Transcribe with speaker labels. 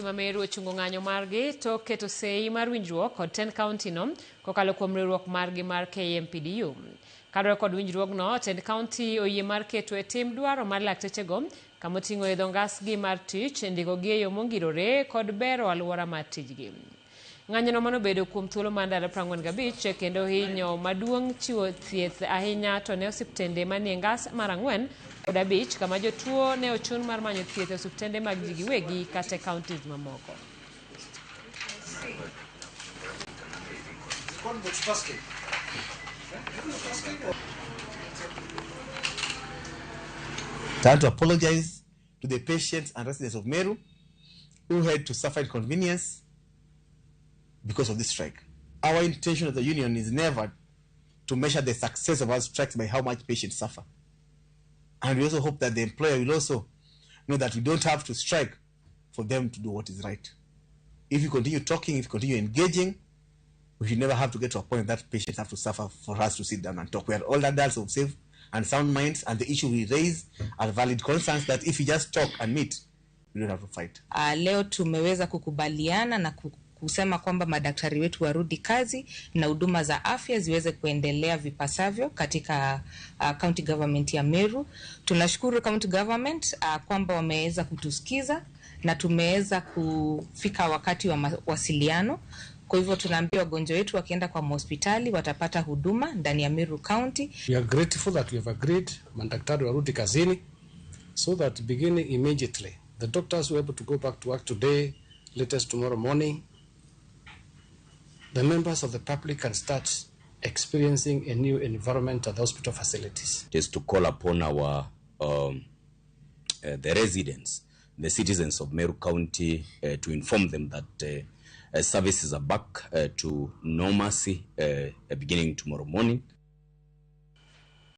Speaker 1: Ma Meru ochungo ng'anyo margi tok keto sei mar winjruok kod tend kaunti no kokalo kuom riwruok margi mar KMPDU. Kaluwore kod winjruogno, tend kaunti oyie mar keto e tim dwaro mar laktechego kamoting'o idho ngasgi mar tich, ndikogi e yo mongirore kod bero alwora mar tijgi. Ng'anyono manobedo kuom thuolo mar ndalo 45 kendo hinyo maduong' chiwo thieth ahinya to ne osiptende manie ngas mar 4 kod 5 kama jotuo ne ochun mar manyo thieth e osiptende mag ji giwegi kata e counties mamoko.
Speaker 2: I want to apologize to the patients and residents of Meru who had to suffer inconvenience because of this strike. Our intention as a union is never to measure the success of our strikes by how much patients suffer. And we also hope that the employer will also know that we don't have to strike for them to do what is right. If we continue talking, if we continue engaging, we should never have to get to a point that patients have to suffer for us to sit down and talk. We are all adults of safe and sound minds, and the issue we raise are valid concerns that if we just talk and meet, we don't have to fight.
Speaker 3: Leo tumeweza kukubaliana na kusema kwamba madaktari wetu warudi kazi na huduma za afya ziweze kuendelea vipasavyo katika county government ya Meru. Tunashukuru county government kwamba wameweza kutusikiza na tumeweza kufika wakati wa mawasiliano. Kwa hivyo tunaambia wagonjwa wetu wakienda kwa hospitali watapata huduma ndani ya Meru County.
Speaker 4: We are grateful that we have agreed madaktari warudi kazini so that beginning immediately the doctors were able to go back to work today, latest tomorrow morning. The members of the public can start experiencing a new environment at the hospital facilities.
Speaker 5: It is to call upon our the residents, the citizens of Meru County, to inform them that services are back to normalcy beginning tomorrow morning.